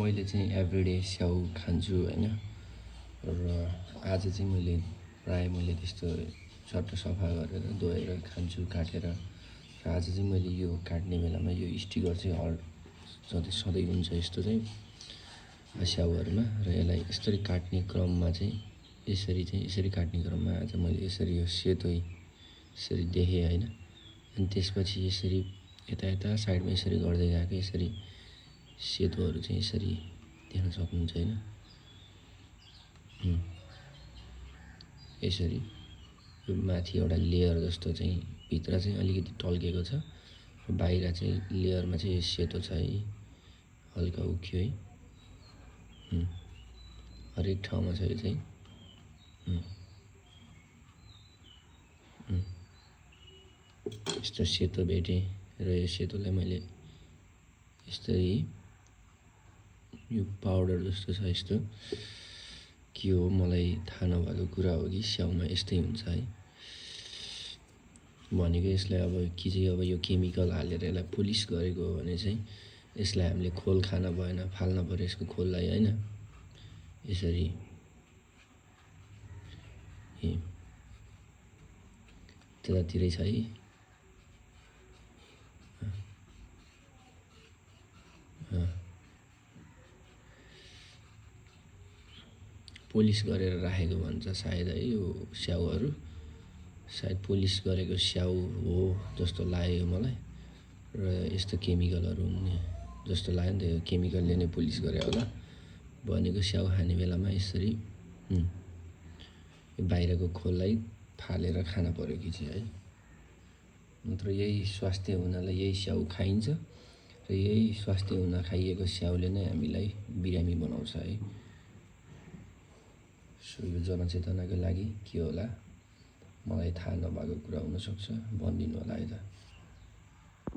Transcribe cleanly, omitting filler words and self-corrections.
मैले चाहिँ एभ्रीडे स्याउ खान्छु हैन। र आज चाहिँ मैले त्यस्तो चट्ट सफा गरेर धोएर खान्छु काटेर। र आज चाहिँ मैले यो काट्ने बेलामा यो स्टिकर चाहिँ सधैँ हुन्छ यस्तो चाहिँ स्याउहरुमा। र यसलाई यसरी काट्ने क्रममा चाहिँ यसरी काट्ने क्रममा आज मैले यसरी यो सेतो यसरी देखेँ हैन। अनि त्यसपछि यसरी यता साइडमा यसरी गर्दै गएको यसरी सेतोहरु चाहिँ यसरी देख्न सक्नुहुन्छ हैन। यसरी यो माथि एउटा लेयर जस्तो चाहिँ भित्र चाहिँ अलिकति टल्केको छ र बाहिर चाहिँ लेयरमा चाहिँ यो सेतो छ है। हल्का उक्यो है। हरेक ठाउँमा छ यो चाहिँ। यस्तो सेतो भेटेँ र यो सेतोलाई मैले यसरी यो पाउडर जस्तो छ यस्तो के हो मलाई थाहा नभएको कुरा हो कि स्याउमा यस्तै हुन्छ है। भनेको यसलाई अब कि चाहिँ अब यो केमिकल हालेर यसलाई पोलिस गरेको हो भने चाहिँ यसलाई हामीले खोल खान भएन, फाल्न पर्यो यसको खोललाई हैन। यसरी त्यतातिरै छ है। पोलिस गरेर राखेको भन्छ सायद है यो स्याउहरु। सायद पोलिस गरेको स्याउ हो जस्तो लाग्यो मलाई। र यस्तो केमिकलहरु हुने जस्तो लाग्यो नि त। यो केमिकलले नै पोलिस गरे होला। भनेको स्याउ खाने बेलामा यसरी यो बाहिरको खोललाई फालेर खान पर्यो कि चाहिँ है। नत्र यही स्वास्थ्य हुनलाई यही स्याउ खाइन्छ र यही स्वास्थ्य हुन खाइएको स्याउले नै हामीलाई बिरामी बनाउँछ है। सो यो जनचेतनाको लागि के होला मलाई थाहा नभएको कुरा हुन सक्छ, भनिदिनु होला है त।